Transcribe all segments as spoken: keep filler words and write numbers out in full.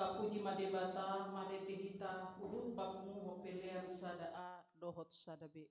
Puji ma Debata, marende hita huhut bakmu pelean sada A dohot sada B.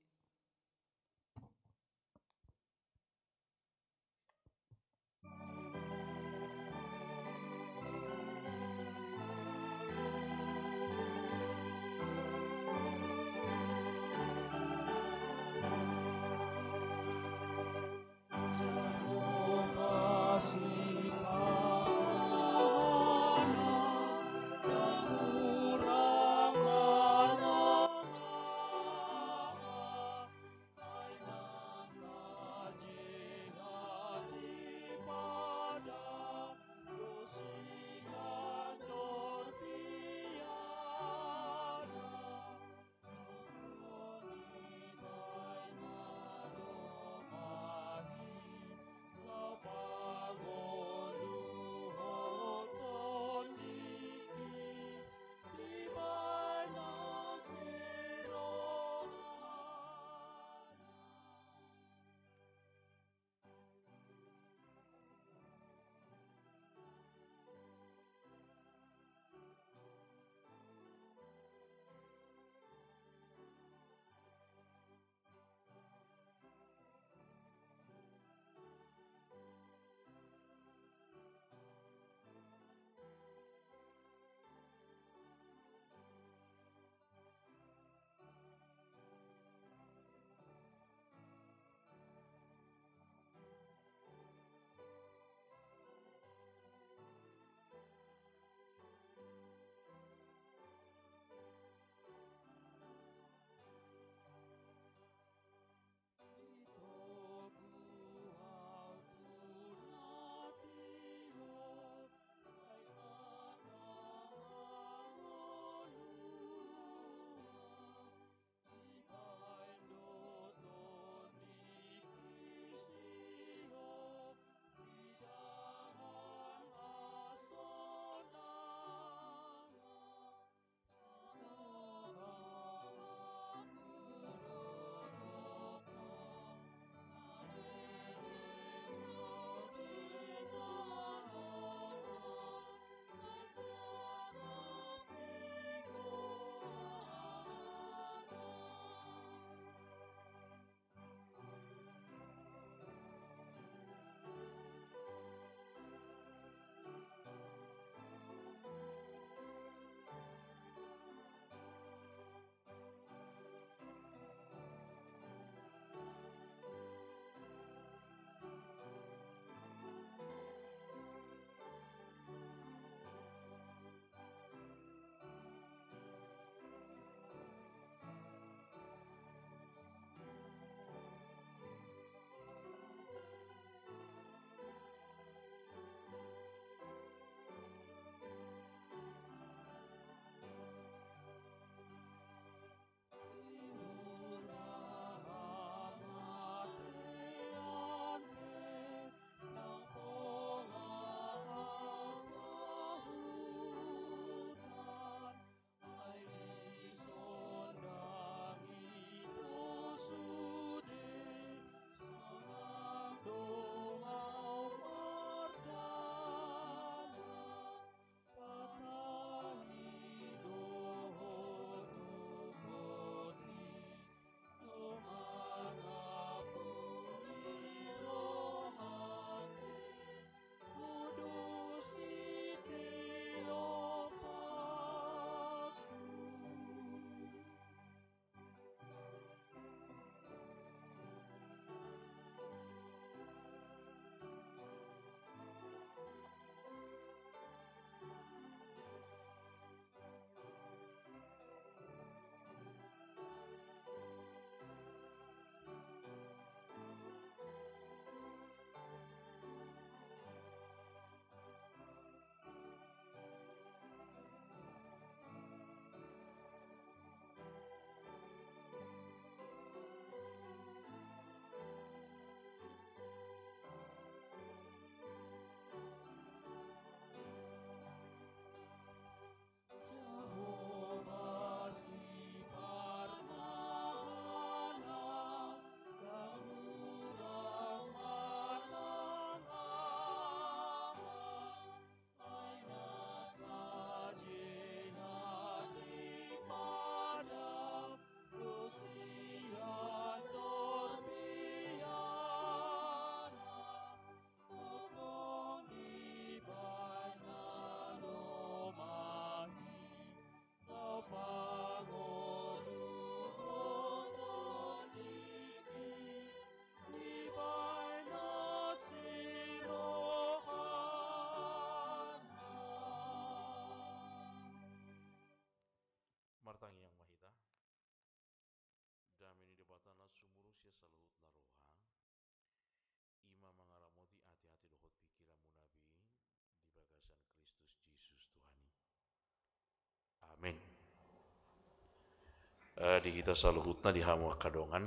Di hita saluhutna, di hamu angka dongan.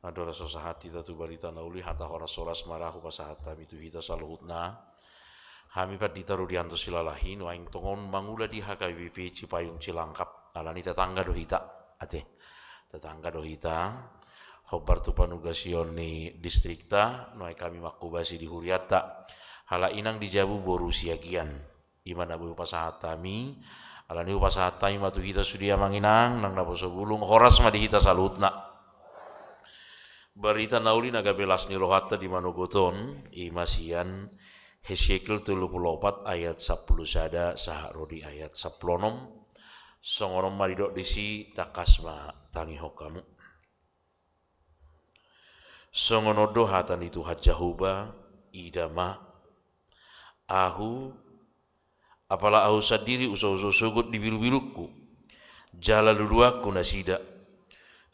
Andorang so sahat hita tu barita na uli, hata horas-horas ma ra hupasahat hami tu hita saluhutna. Hami pandita Rudianto Silalahi, nuaeng tongon mangula di H K B P Cipayung Cilangkap. Alani tetangga do hita, ate. Tetangga do hita. Hombar tu panugasion ni distrikta, nuaeng hami manghobasi di hurianta. Halak inang di jabu boru Siagian. I ma na boi hupasahat hami, alani hupasahat hami ma tu hita sude amang inang, nang naposo bulung, horas ma di hita saluhutna. Barita na uli na gabe las ni rohanta di manogot on, i ma sian Hesekiel tolu pulu opat ayat sampulu sada sahat ro di ayat sampulu onom, songon on ma didok disi, tangkas ma tangihon hamu. Songon on do hata ni Tuhan Jahowa, ida ma, ahu, apala ahu sandiri husaut sogot di bilubillungku, jala luluanku nasida,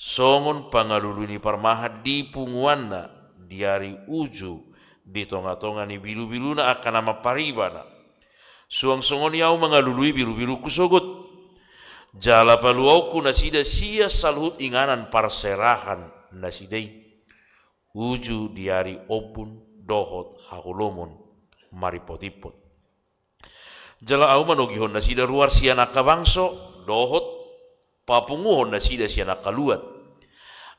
songon pangalului ni parmahan di punguanna di ari uju di tongatonga ni bilubilluna angka na mamparibana. Suang songon i ahu mangalului bilubillungku sogot. Jala paluaonku nasida sian saluhut inganan parserahan nasida i, uju di ari ombun dohot haholomon marimpotimpot. Jala ahu manogihon nasida ruar sian angka bangso, dohot papunguhon nasida sian angka luat.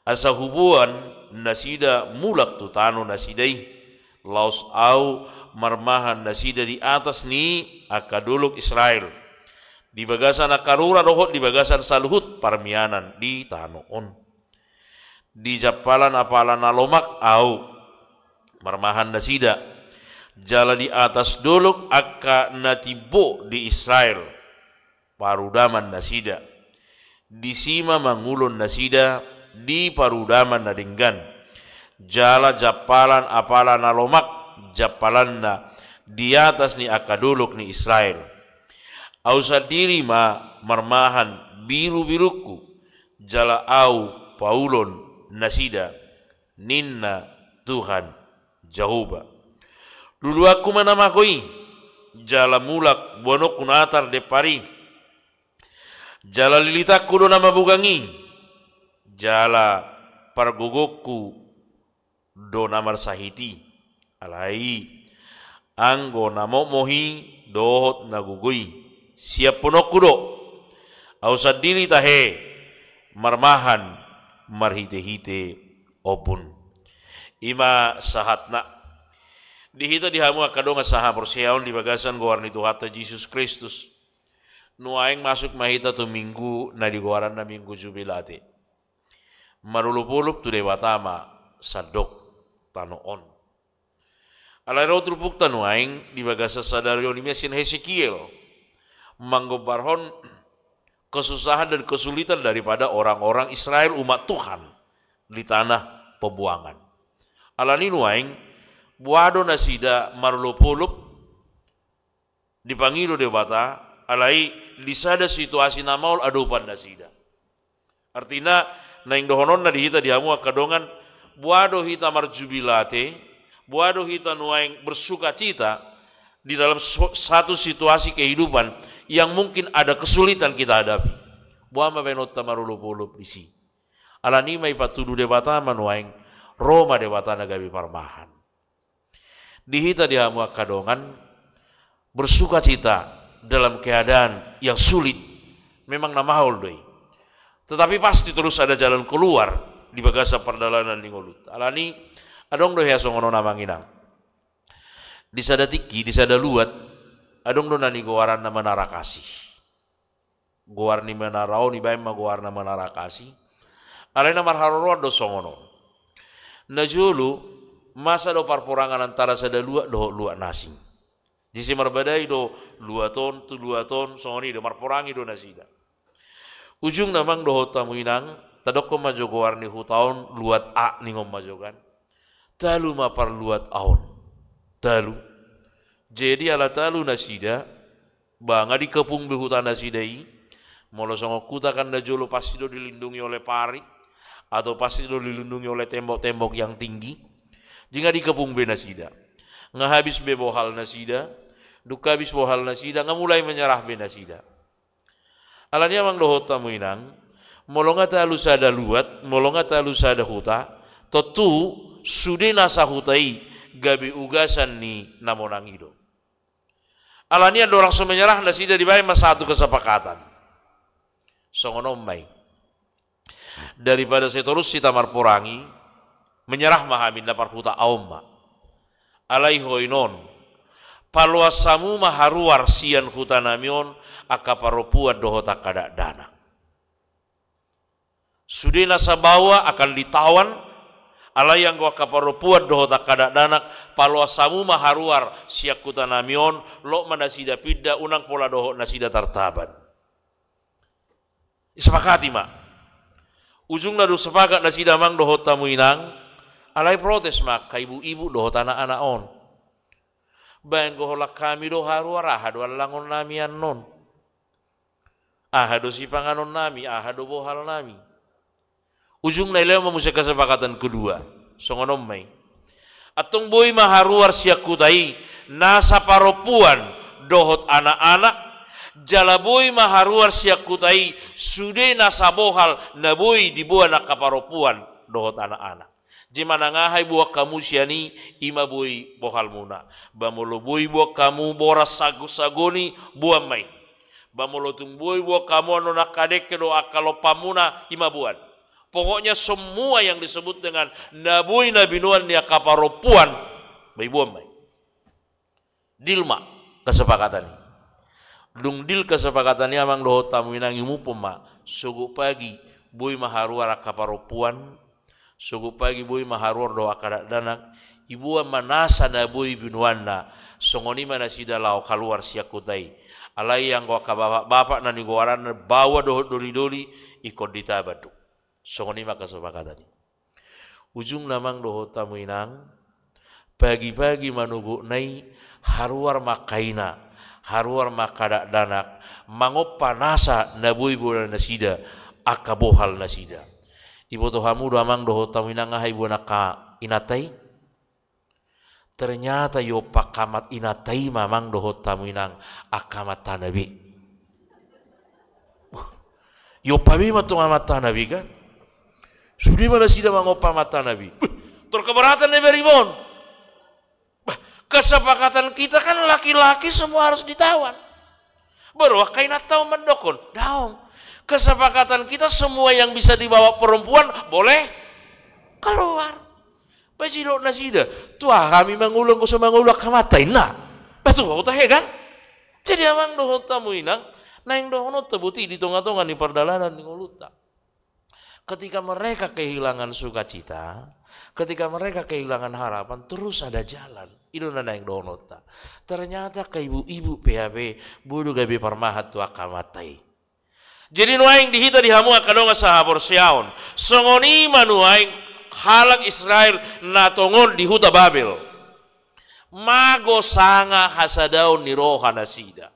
Asa huboan nasida mulak tu tano nasida i, laos ahu marmahan nasida di atas ni angka dolok Israel, di bagasan angka rura dohot di bagasan saluhut parmianan di tano on. Di jampalan apala na lomak ahu marmahan nasida, jala di atas dolok angka na timbo di Israel parudaman nasida. Disi ma mangulon nasida di parudaman na denggan. Jala jampalan apala na lomak jampalanna di atas ni angka dolok ni Israel. Ahu sandiri ma marmahan bilubillungku, jala ahu paulon nasida, ninna Tuhan Jahowa. Luluanku ma na mago i, jala mulak boanonku na tardempar i. Jala lilitanku do na mabogang i, jala pargogongku do na marsahit i. Alai anggo na mohmoh i dohot na gogo i, siaphononku do. Ahu sandiri tahe marmahan marhitehite ombun. I ma sahatna. Di hita, di hamu angka dongan sahaporseaon di bagasan goar ni Tuhanta Jesus Kristus, nuaeng masuk ma hita tu minggu na digoaranna Minggu Jubilate. Marolopolop tu Debata ma sandok tano on. Alai ro turpukta nuaeng di bagasan sadari on, i ma sian Hesekiel, manggombarhon kesusahan dan kesulitan daripada orang-orang Israel, umat Tuhan di tanah pembuangan. Alani nuaeng boha do nasida marolopolop dipangido Debata, alai di sada situasi na maol adopan nasida. Artina, naeng dohononna di hita, di hamu angka dongan, boha do hita marjubilate, boha do hita nuaeng bersukacita di dalam so-, satu situasi kehidupan yang mungkin ada kesulitan kita hadapi. Boha ma baenonta marolopolop disi? Alani i ma dipatudu Debata ma nuaeng, ro ma Debata na gabe parmahan. Di hita, di hamu angka dongan, bersukacita dalam keadaan yang sulit memang na maol do i. Tetapi pasti torus ada jalan keluar di bagasan pardalanan ni ngolunta. Alani, adong do hea songon on, amang inang. Di sada tingki, di sada luat, adong do na nigoaranna Menara Kasih. Goar ni menara on, ibaen ma goarna Menara Kasih. Alai na marharoroan do songon on. Na jolo, masa do parporangan antara sada luat dohot luat na asing. Disi marbadai do luat on tu luat on, songon i do, marporangi do nasida. Ujungna, amang dohot hamu inang, tadokkon ma jo goar ni huta on, luat A ningon ma jo kan. Talu ma parluat A on. Talu. Jadi ala talu nasida, ba nga dikepung be huta nasida i. Molo songon huta kan na jolo pasti do dilindungi oleh parit, atau pasti do dilindungi oleh tembok-tembok yang tinggi. Jadi nga dikepung be nasida. Nga habis be bohal nasida, dung habis bohal nasida, nga mulai menyerah be nasida. Alani, amang dohot hamu inang, Molo nga talu sada luat, molo nga talu sada huta, tontu sude nasa huta i gabe ugasan ni na monang i do. Alani i andorang so menyerah nasida, dibaen ma satu kesepakatan. Songon on ma i. Daripada sai torus hita marporangi, menyerah ma hami, na parhuta on ma. Alai hoinon, paloas hamu ma haruar sian hutanami on angka parompuan dohot angka dakdanak. Sude nasa baoa akan ditawan, alai anggo angka parompuan dohot angka dakdanak, paloas hamu ma haruar sian hutanami on, lot ma nasida pinda, unang pola dohot nasida tartaban. Disepakati ma. Ujungna dung sepakat nasida amang dohot hamu inang, alai protes ma angka ibu-ibu dohot anak-anak on. Baen, holan hami do haruar, aha do allangonnami annon? Aha do sipanganonnami, aha do bohalnami? Ujungna dilehon ma muse kesepakatan kedua. Songon on ma i. Antong boi ma haruar sian huta i nasa parompuan dohot anak-anak, jala boi ma haruar sian huta i sude nasa bohal na boi diboan angka parompuan dohot anak-anak. Jadi manang aha diboan hamu sian i, i ma boi bohalmuna. Ba molo boi diboan hamu boras sagu-sagu ni, boan ma i. Ba molo tung boi diboan hamu annon angka dengke dohot angka lompanmuna, i ma boan. Pokoknya semua yang disebut dengan na boi na binoan ni angka parompuan, ba i boan ma i. Deal ma kesepakatan i. Dung deal kesepakatan i amang dohot hamu inang, iumupon ma, sogot pagi boi ma haruar angka parompuan, sogot pagi boi ma haruar dohot angka dakdanak, diboan ma nasa na boi binoanna, songon i ma nasida laho haluar sian huta i. Alai anggo angka bapak-bapak na nigoaranna baoa dohot doli-doli, ingkon ditaban do. Songon i ma kesepakatan i. Ujungna amang dohot hamu inang, pagi-pagi manogotna i, haruar ma angka ina, haruar ma angka dakdanak, mangompa nasa na boi boan nasida, angka bohal nasida. Diboto hamu do amang dohot hamu inang aha diboan angka inanta i? Ternyata diompa angka mat-, inanta i ma amang dohot hamu inang angka amantana be. Diompa be ma antong amantana be kan. Sude ma nasida mangompa amantana be. Tor keberatan na beribon. Bah, kesepakatan kita kan laki-laki semua harus ditawan. Baru angka inanta on mandokkon, daong. Kesepakatan kita semua yang bisa dibawa perempuan boleh keluar. Ba didok nasida, tu aha hami mangolu anggo so mangolu angka amanta inna? Ba tu ho tahe kan? Jadi amang dohot hamu inang, naeng dohononta boti di tonga-tonga ni pardalanan ni ngolunta. Ketika mereka kehilangan sukacita, ketika mereka kehilangan harapan, terus ada jalan. I do na naeng dohononta. Ternyata angka ibu-ibu pe, boi do gabe parmahan tu angka amanta i. Jadi nuaeng di hita di hamu angka dongan sahaporseaon, songon i ma nuaeng halak Israel na tongon di huta Babel. Mago sanga hasadaon ni roha nasida.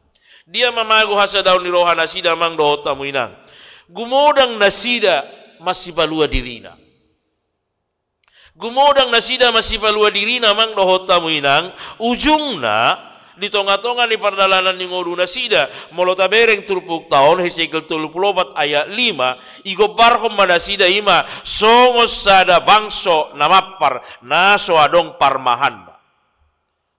Dia ma mago hasadaon ni roha nasida amang dohot hamu inang? Gumodang nasida masipalua dirina. Gumodang nasida masipalua dirina amang dohot hamu inang, ujungna di tonga-tonga ni pardalanan ni ngolu nasida, molo tabereng turpukta on, Hesekiel tolu pulu opat ayat lima, digombarhon ma nasida i ma songon sada bangso na mampar, na so adong parmahanna.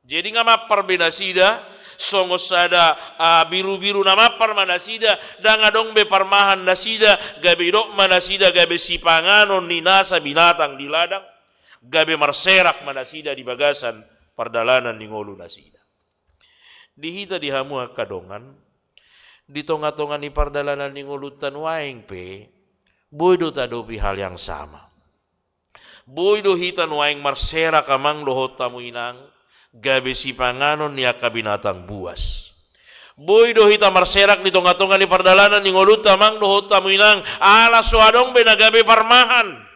Jadi nga mampar be nasida, songon sada, ah, birubiru na mampar ma nasida, ndang adong be parmahan nasida, gabe didok ma nasida gabe sipanganon ni nasa binatang di ladang, gabe marserak ma nasida di bagasan pardalanan ni ngolu nasida. Di hita di hamu angka dongan, di tonga-tonga ni pardalanan ni ngolunta nuaeng pe, boi do taadopi hal yang sama. Boi do hita nuaeng marserak amang dohot hamu inang, gabe sipanganon ni angka binatang buas. Boi do hita marserak di tonga-tonga ni pardalanan ni ngolunta amang dohot hamu inang, ala so adong be na gabe parmahan.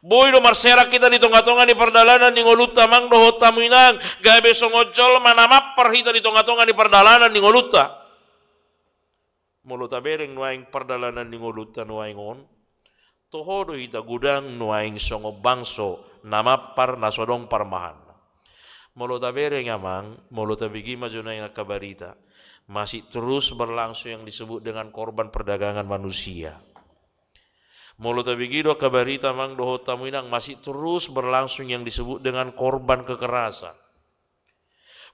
Boi do marserak hita di tonga-tonga ni pardalanan ni ngolunta amang dohot hamu inang, gabe songon jolma na mampar hita di tonga-tonga ni pardalanan ni ngolunta. Molo tabereng nuaeng pardalanan ni ngolunta nuaeng on, toho do hita godang nuaeng songon bangso na mampar na so adong parmahanna. Molo tabereng amang, molo tabege ma jo nuaeng angka barita, masih terus berlangsung yang disebut dengan korban perdagangan manusia. Molo tabege do angka barita amang dohot hamu inang, masih terus berlangsung yang disebut dengan korban kekerasan.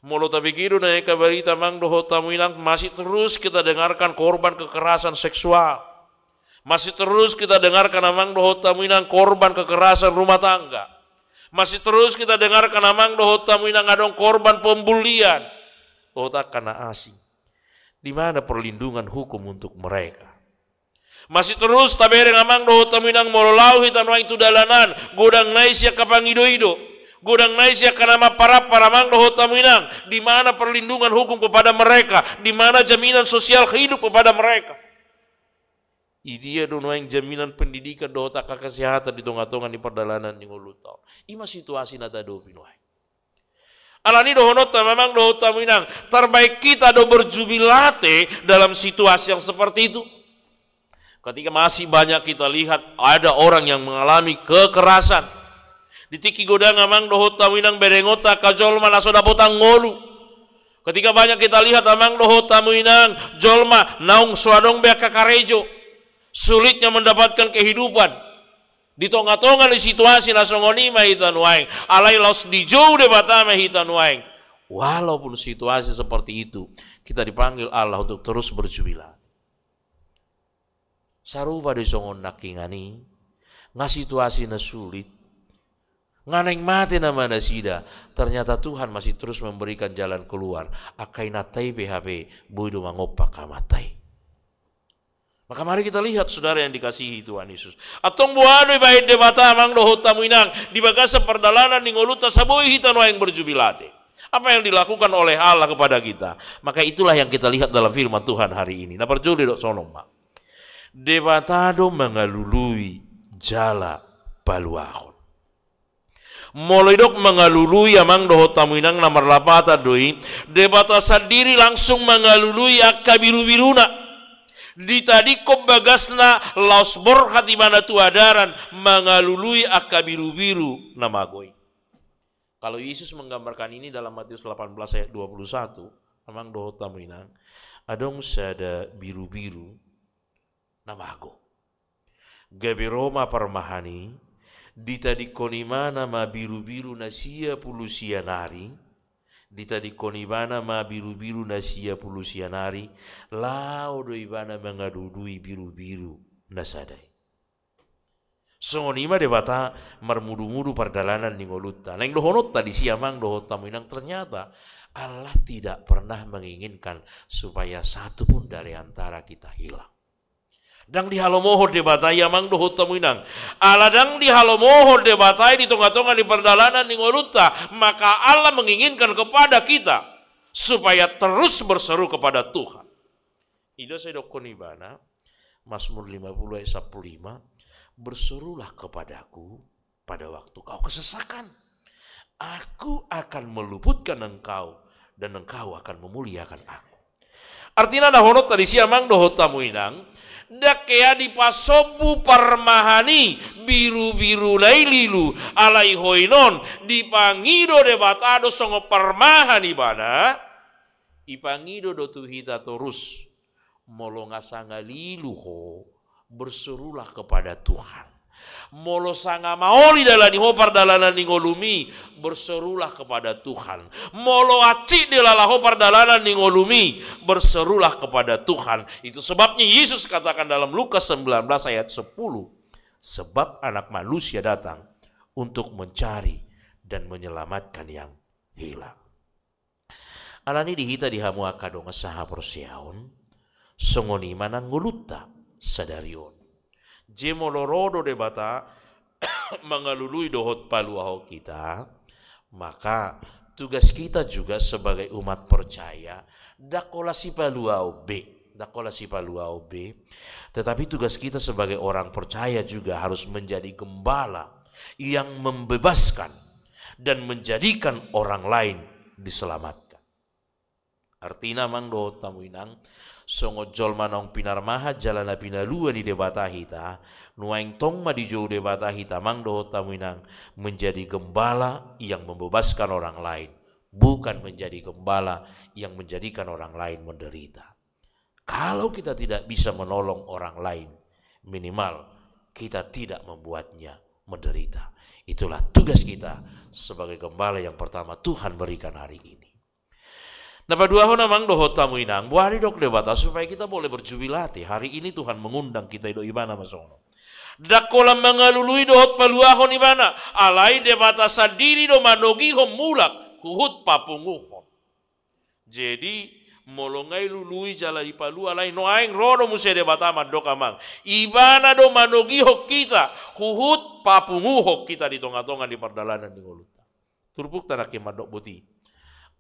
Molo tabege do na angka barita amang dohot hamu inang, masih terus kita dengarkan korban kekerasan seksual. Masih terus kita dengarkan amang dohot hamu inang korban kekerasan rumah tangga. Masih terus kita dengarkan amang dohot hamu inang adong korban pembulian. Dohot angka na asing. Di mana perlindungan hukum untuk mereka? Masih terus tabereng amang dohot hamu inang molo laho hita nuaeng tu dalanan, godang nai sian angka pangido-ido, godang nai sian angka na mampar-ampar amang dohot hamu inang. Di mana perlindungan hukum kepada mereka? Di mana jaminan sosial hidup kepada mereka? Idia do nuaeng jaminan pendidikan dohot angka kesehatan di tonga-tonga ni pardalanan ni ngolunta on? I ma situasi na tahadopi nuaeng. Alani dohononta amang dohot hamu inang, terbaik kita do berjubilate dalam situasi yang seperti itu. Ketika masih banyak kita lihat ada orang yang mengalami kekerasan. Di tingki godang amang dohot hamu inang berengonta angka jolma na so dapotan ngolu. Ketika banyak kita lihat amang dohot hamu inang jolma naung so adong be angka karejo. Sulitnya mendapatkan kehidupan. Di tonga-tonga ni situasi na songon i ma hita nuaeng. Alai laos dijou Debata ma hita nuaeng. Walaupun situasi seperti itu, kita dipanggil Allah untuk terus berjubilate. Sarupa do i songon nangkiningan i, nga situasi na sulit, nga naeng mate nama nasida, ternyata Tuhan masih terus memberikan jalan keluar. Angka inanta i pe hape boi do mangompa angka amanta i. Maka mari kita lihat saudara yang dikasihi Tuhan Yesus. Antong boha do dibaen Debata amang dohot hamu inang di bagasan pardalanan ni ngolunta asa boi hita nuaeng berjubilate. Apa yang dilakukan oleh Allah kepada kita? Maka itulah yang kita lihat dalam firman Tuhan hari ini. Na parjolo didok songon on ma. Debata do mangalului jala paluahon. Molo didok mangalului amang dohot hamu inang na marlapatan do i, Debata sandiri langsung mangalului angka birubiruna. Ditadingkon bagasna laos borhat ibana tu adaran mangalului angka birubiru na mago i. Kalau Yesus menggambarkan ini dalam Matius delapan belas ayat dua puluh satu, amang dohot hamu inang, adong sada birubiru na mago. Gabe ro ma parmahan i, ditadingkon ibana ma birubiru na sia pulu sia nari, ditadingkon ibana ma birubiru na sia pulu sia nari, laho do ibana mangalului birubiru na sada i. Songon i ma Debata marmudumudu pardalanan ni ngolunta. Naeng dohononta disi amang dohot hamu inang, ternyata Allah tidak pernah menginginkan supaya satu pun dari antara kita hilang. Ndang dihalomohon Debata i amang dohot hamu inang. Ala ndang dihalomohon Debata i di tonga-tonga ni pardalanan ni ngolunta, maka Allah menginginkan kepada kita supaya terus berseru kepada Tuhan. I do sai didokkon ibana, Mazmur lima puluh ayat sampulu lima, "Berserulah kepadaku pada waktu kau kesesakan. Aku akan meluputkan engkau, dan engkau akan memuliakan aku." Artina na dohononta disi amang dohot hamu inang, ndang hea dipasombu parmahan i birubiru na i lilu, alai hoinon dipangido Debata do songon parmahan ibana, dipangido do tu hita torus. Molo nga sanga lilu ho, berserulah kepada Tuhan. Molo sanga maol i dalani ho pardalanan ni ngolumi, berserulah kepada Tuhan. Molo hansit dilala ho pardalanan ni ngolumi, berserulah kepada Tuhan. Itu sebabnya Yesus katakan dalam Lukas sembilan belas ayat sepuluh, "Sebab Anak Manusia datang untuk mencari dan menyelamatkan yang hilang." Alani di hita di hamu angka dongan sahaporseaon, songon i ma nang ngolunta sadari on. Jadi molo ro do Debata mangalului dohot paluahon hita, maka tugas kita juga sebagai umat percaya, ndang holan sipaluahon be, ndang holan sipaluahon be, tetapi tugas kita sebagai orang percaya juga harus menjadi gembala yang membebaskan dan menjadikan orang lain diselamatkan. Artina, amang dohot hamu inang, songon jolma naung pinarmahan jala na pinalua ni Debata hita, nuaeng tong ma dijou Debata hita, amang dohot hamu inang, menjadi gembala yang membebaskan orang lain, bukan menjadi gembala yang menjadikan orang lain menderita. Kalau kita tidak bisa menolong orang lain, minimal kita tidak membuatnya menderita. Itulah tugas kita sebagai gembala yang pertama Tuhan berikan hari ini. Na paduahon amang dohot hamu inang, boha didok Debata supaya kita boleh berjubilate. Hari ini Tuhan mengundang kita, didok Ibana ma songon on. Ndang holan mangalului dohot paluahon Ibana, alai Debata sandiri do manogihon mulak huhut papunguhon. Jadi, molo nga dilului jala dipalua, alai nuaeng ro do muse Debata mandok amang. Ibana do manogihon hita, huhut papunguhon hita di tonga-tonga ni pardalanan ni ngolunta. Turpukta nangkin mandok, boti.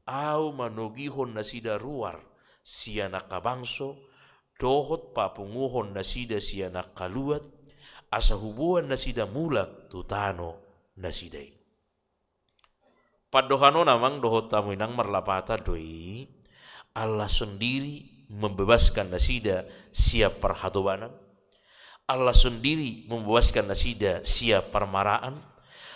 Ahu manogihon nasida ruar sian angka bangso, dohot papunguhon nasida sian angka luat, asa huboan nasida mulak tu tano nasida i. Pandohan on amang dohot hamu inang marlapatan do i, Allah sendiri membebaskan nasida sian parhatobanan, Allah sendiri membebaskan nasida sian parmaraan,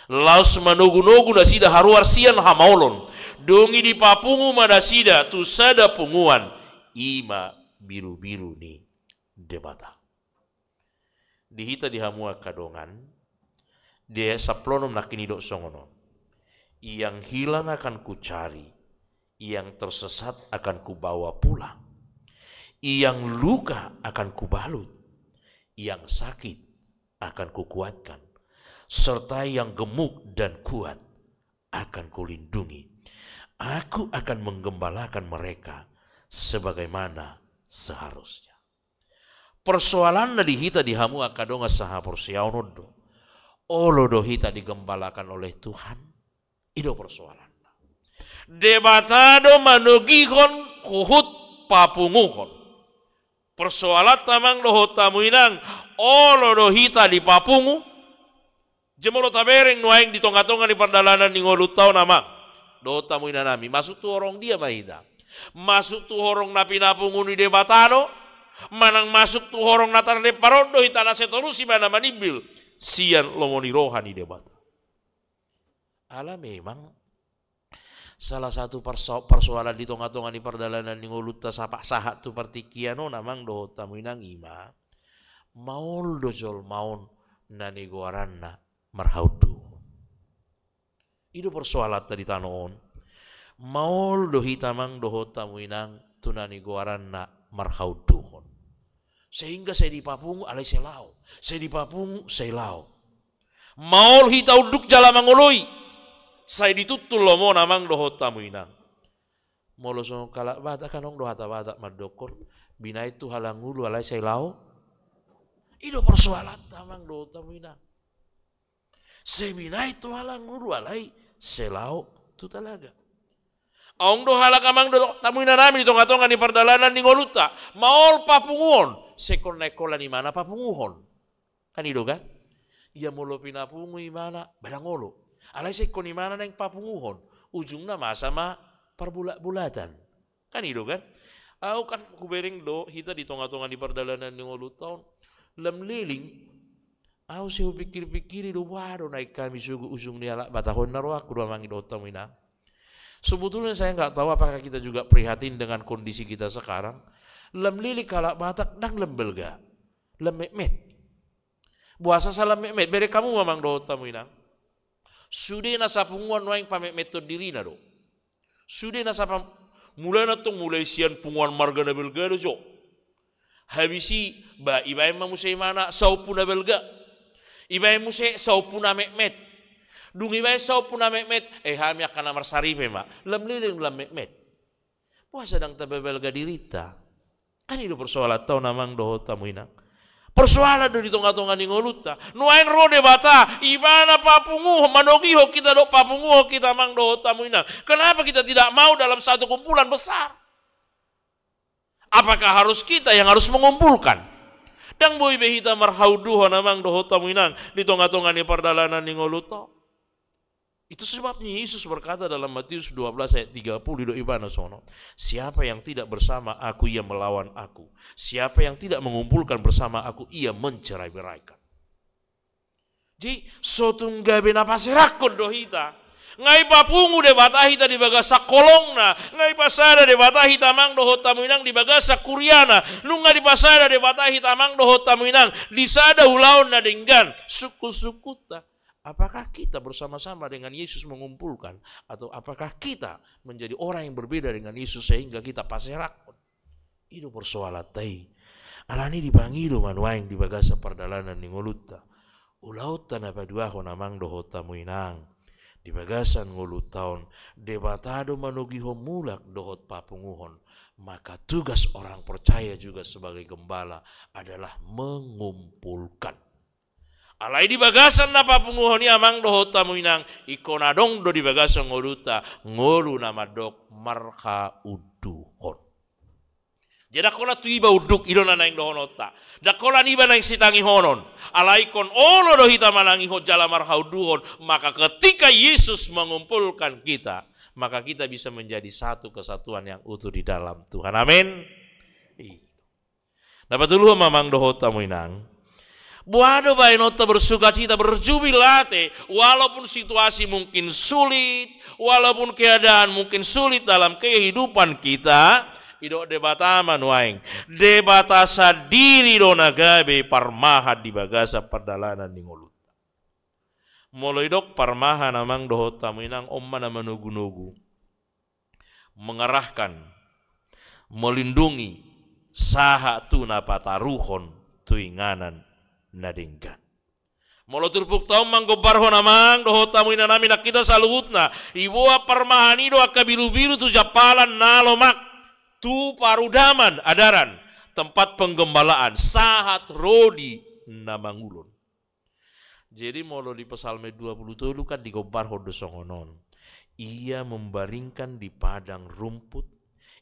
laos manogu-nogu nasida haruar sian hamaolon, dung i dipapungu ma nasida tu sada punguan, i ma birubiru ni Debata. Di hita di hamu angka dongan, di ayat sampulu onom nangkin didok songon on. Yang hilang akan kucari, yang tersesat akan kubawa pulang, yang luka akan kubalut, yang sakit akan kukuatkan, serta yang gemuk dan kuat akan kulindungi. Aku akan menggembalakan mereka sebagaimana seharusnya. Persoalanna di hita di hamu angka dongan sahaporseaon on do. Olo do hita digembalakan oleh Tuhan? I do persoalanna. Debata do manogihon huhut papunguhon. Persoalanta amang dohot hamu inang, olo do hita dipapungu? Jala molo tabereng nuaeng di tonga-tonga ni pardalanan ni ngolunta on amang dohot hamu inanami, masuk tu horong dia ma hita? Masuk tu horong na pinapungu ni Debata do? Manang masuk tu horong na tarlempar on do hita, na sai torus Ibana manimbil sian lomo ni roha ni Debata? Ala memang salah satu parso-, parsoalan di tonga-tonga ni pardalanan ni ngolunta sahat-sahat tu partingkian on amang dohot hamu inang, i ma, maol do jolma on na nigoaranna marhaunduhon? I do persoalanta di tano on. Maol do hita amang dohot hamu inang tu na nigoaranna marhaunduhon. Sehingga sai dipapungu alai sai laho, sai dipapungu sai laho. Maol hita unduk jala mangoloi, sai dituntun lomona amang dohot hamu inang. Molo songon halak Batak, kan adong do hata Batak mandokkon, binahen tu halangulu alai sai laho. I do persoalanta amang dohot hamu inang. Sai binahen tu halangulu alai sai laho tu talaga. Adong do halak amang dohot hamu inanami di tonga-tonga ni pardalanan ni ngolunta, maol papunguhon, sai ingkon naeng holan imana papunguhon. Kan i do kan? Ia molo pinapungu imana, ba ndang olo. Alai sai ingkon imana naeng papunguhon, ujungna masa ma parbulat-bulatan. Kan i do kan? Ahu kan hubereng do hita di tonga-tonga ni pardalanan ni ngolunta on. Lam leleng ahu sai hupikir-pikiri do, boha do naeng hami sogot ujung ni halak Batak on, na rohangku do amang dohot hamu inang. Sebetulnya saya nggak tahu apakah kita juga prihatin dengan kondisi kita sekarang. Lam leleng halak Batak ndang lam balga, lam metmet. Boasa sai lam metmet? Bereng hamu ma amang dohot hamu inang. Sude na sapunguan nuaeng pametmethon dirina do. Sude na sapa, mulana tong mulai sian punguan marga na balga do jo. Habis i, ba, ibaen ma muse imana saompu na balga. Ibaen muse saompu na metmet. Dung ibaen saompu na metmet, eh, hami angka na marsaripe ma. Lam leleng lam metmet. Boasa ndang tababalga dirinta? Kan i do persoalanta on amang dohot hamu inang. Persoalan do di tonga-tonga ni ngolunta. Nuaeng ro Debata, ibana papunguhon, manogihon hita dohot papunguhon hita amang dohot hamu inang. Kenapa kita tidak mau dalam satu kumpulan besar? Apakah harus kita yang harus mengumpulkan? Ndang boi be hita marhaunduhon amang dohot hamu inang di tonga-tonga ni pardalanan ni ngolunta on. Itu sebabnya Yesus berkata dalam Matius dua belas ayat tiga puluh, didok ibana songon on, "Siapa yang tidak bersama aku, ia melawan aku. Siapa yang tidak mengumpulkan bersama aku, ia mencerai-beraikan." Jadi, so tung gabe na paserakhon do hita. Nga dipapungu Debata hita di bagasan holongna, nga dipasada Debata hita amang dohot hamu inang di bagasan kuriana, nunga dipasada Debata hita amang dohot hamu inang di sada ulaon na denggan, sungkun-sungkunta. Apakah kita bersama-sama dengan Yesus mengumpulkan? Atau apakah kita menjadi orang yang berbeda dengan Yesus sehingga kita paserakkon? I do persoalanta i. Alani i dipangido ma nuaeng di bagasan pardalanan ni ngolunta. Ulaonta na paduahon amang dohot hamu inang. Di bagasan ngolunta on, Debata do manogihon mulak dohot papunguhon. Maka tugas orang percaya juga sebagai gembala adalah mengumpulkan. Alai di bagasan na papunguhon i amang dohot hamu inang, ingkon adong do di bagasan ngolunta, ngolu na mandok marhaunduhon. Jadi ndang holan tu iba unduk, i do na naeng dohononta. Ndang holan iba naeng sitangihonon. Alai ingkon olo do hita manangihon jala marhaunduhon, maka ketika Yesus mengumpulkan kita, maka kita bisa menjadi satu kesatuan yang utuh di dalam Tuhan. Amin. I do. Na patoluhon ma amang dohot hamu inang. Boha do baenonta bersukacita, berjubilate, walaupun situasi mungkin sulit, walaupun keadaan mungkin sulit dalam kehidupan kita, didok Debata ma nuaeng. Debata sandiri do na gabe parmahan di bagasan pardalanan ni ngolunta. Molo didok parmahan amang dohot hamu inang on ma na manogu-nogu. Mengarahkan, melindungi, sahat tu na pataruhon tu inganan na denggan. Molo turpukta on manggombarhon amang dohot hamu inanami nang hita saluhutna, diboan parmahan i do angka birubiru tu jampalan na lomak, tu parudaman adaran, tempat penggembalaan, sahat ro di na mangulon. Jadi molo di Psalmen dua puluh tolu kan digombarhon do songon on. Ia membaringkan di padang rumput,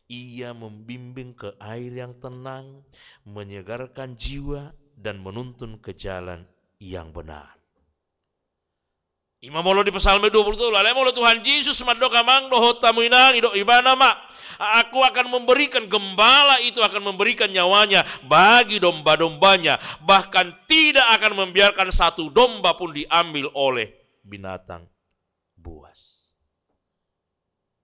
ia membimbing ke air yang tenang, menyegarkan jiwa, dan menuntun ke jalan yang benar. I ma molo di Psalmen dua puluh tolu, alai molo Tuhan Jesus mandok amang dohot hamu inang, didok Ibana ma, Aku akan memberikan, gembala itu akan memberikan nyawanya bagi domba-dombanya, bahkan tidak akan membiarkan satu domba pun diambil oleh binatang buas.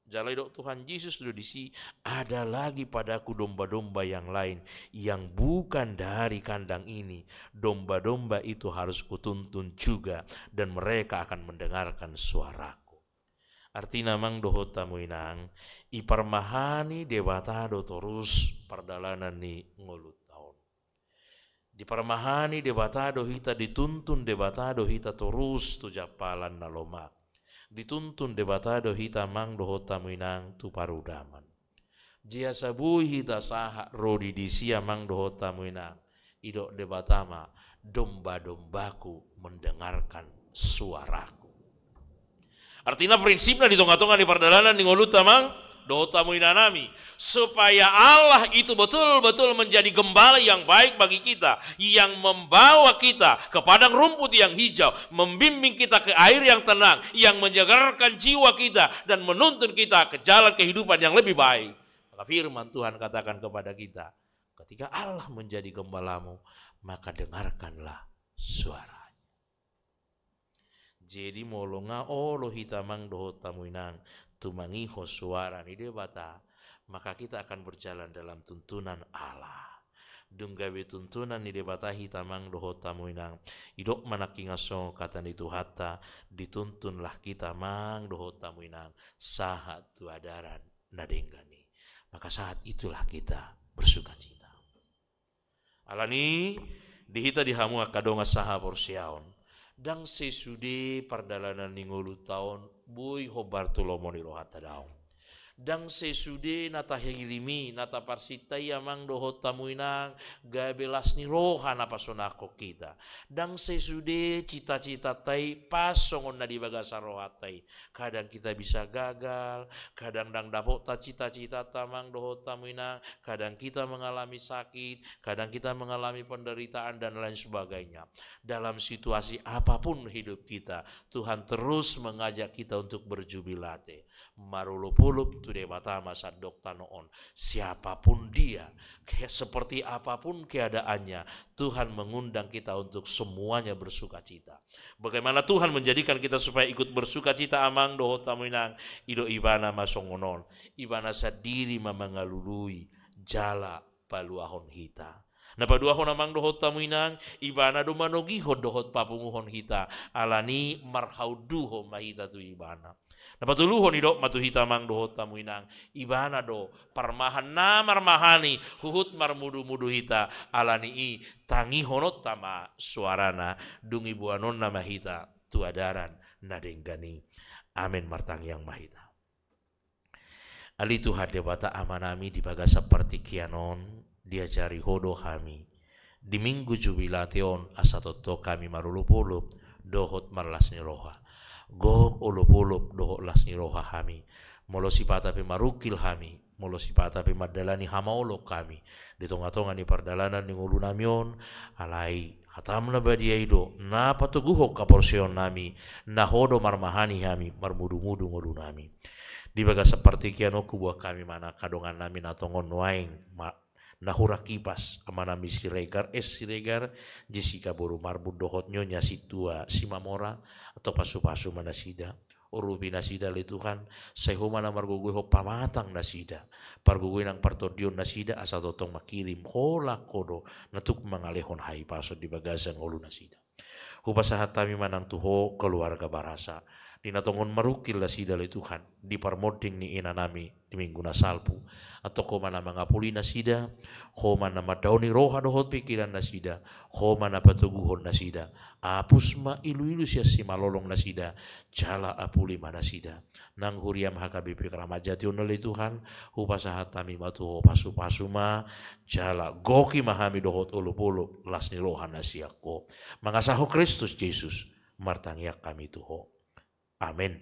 Jala didok Tuhan Jesus do disi, ada lagi padaku domba-domba yang lain yang bukan dari kandang ini. Domba-domba itu harus kutuntun juga dan mereka akan mendengarkan suaraku. Artina amang dohot hamu inang, diparmahani Debata do torus pardalanan ni ngolunta on. Diparmahani Debata do hita, dituntun Debata do hita torus tu jampalan na lomak. Dituntun Debata do hita amang dohot hamu inang tu parudaman. Jei asa boi hita sahat ro di disi amang dohot hamu inang. Didok Debata ma, domba-dombaku mendengarkan suaraku. Artina prinsipna di tonga-tonga ni pardalanan ni ngolunta amang dohot hamu inanami, supaya Allah itu betul-betul menjadi gembala yang baik bagi kita, yang membawa kita ke padang rumput yang hijau, membimbing kita ke air yang tenang, yang menyegarkan jiwa kita dan menuntun kita ke jalan kehidupan yang lebih baik. Maka firman Tuhan katakan kepada kita, ketika Allah menjadi gembalamu, maka dengarkanlah suaranya. Jadi molo nga olo hita amang dohot hamu inang tumangihon suara ni Debata, maka kita akan berjalan dalam tuntunan Allah. Dung gabe tuntunan ni Debata hita amang dohot hamu inang, didok ma nangkin songon hata ni Tuhanta, dituntunlah hita amang dohot hamu inang sahat tu adaran na denggan i. Maka saat itulah kita bersukacita. Alani i, di hita di hamu angka dongan sahaporseaon, ndang sesude pardalanan ni ngolunta on boi hombar tu lomo ni rohanta, daong. Ndang sesude na tahirim i, na taparsinta i amang dohot hamu inang, gabe las ni roha na pasonanghon hita. Ndang sesude cita-citanta i pas songon na di bagasan rohanta i. Kadang kita bisa gagal, kadang ndang dapotta cita-citanta amang dohot hamu inang, kadang kita mengalami sakit, kadang kita mengalami penderitaan dan lain sebagainya. Dalam situasi apapun hidup kita, Tuhan terus mengajak kita untuk berjubilate. Marolopolop tu Debata ma sandok tano on. Siapapun dia, ke-, seperti apapun keadaannya, Tuhan mengundang kita untuk semuanya bersukacita. Bagaimana Tuhan menjadikan kita supaya ikut bersukacita, amang dohot hamu inang? I do Ibana ma songon on. Ibana sandiri ma mangalului jala paluahon hita. Na paduahon, amang dohot hamu inang, Ibana do manogihon dohot papunguhon hita, alani i marhaunduhon ma hita tu Ibana. Na patoluhon, didok ma tu hita, amang dohot hamu inang, Ibana do parmahan na marmahani, huhut marmudumudu hita, alani i tangihononta ma soarana, dung i boanonna ma hita tu adaran na denggan i. Amen. Martangiang ma hita. Ale Tuhan Debata Amanami, di bagasan partingkian on diajari Ho do hami di Minggu Jubilate on, asa tongtong hami marolopolop dohot marlas ni roha. Gok olopolop dohot las ni roha hami, molo sipata pe marungkil hami, molo sipata pe mandalani hamaolon hami di tongatonga ni pardalanan ni ngolunami on. Alai hatam na badia i do na patoguhon haporseaonnami, na Ho do marmahani hami, marmudumudu ngolunami. Di bagasan partingkian on huboan hami ma nang angka dongannami na tongon nuaeng ma-, na hurang hipas, amanami Siregar, S Siregar, Jessica boru Marbun dohot Nyonya Sintua Simamora, antong pasupasu ma nasida. Urupi nasida ale Tuhan, sai Ho ma na margogoihon pamatang nasida, pargogoi nang partondion nasida, asa tongtong mangkirim holan Ho do na tuk mangalehon hahipason di bagasan ngolu nasida. Hupasahat hami ma nang tu Ho keluarga Barasa, di na tongon marungkil nasida ale Tuhan di parmonding ni inanami di minggu na salpu. Antong Ho ma na mangapuli nasida, Ho ma na mandaoni roha dohot pingkiran nasida, Ho ma na patoguhon nasida. Apus ma iluilu sian simalolong nasida, jala apuli ma nasida. Nang huriam H K B P Kramat Jati on ale Tuhan, hupasahat hami ma tu Ho, pasupasu ma, jala goki ma hami dohot olopolop las ni roha na sian Ho. Mangasahon Kristus Jesus, martangiang hami tu Ho. Amen.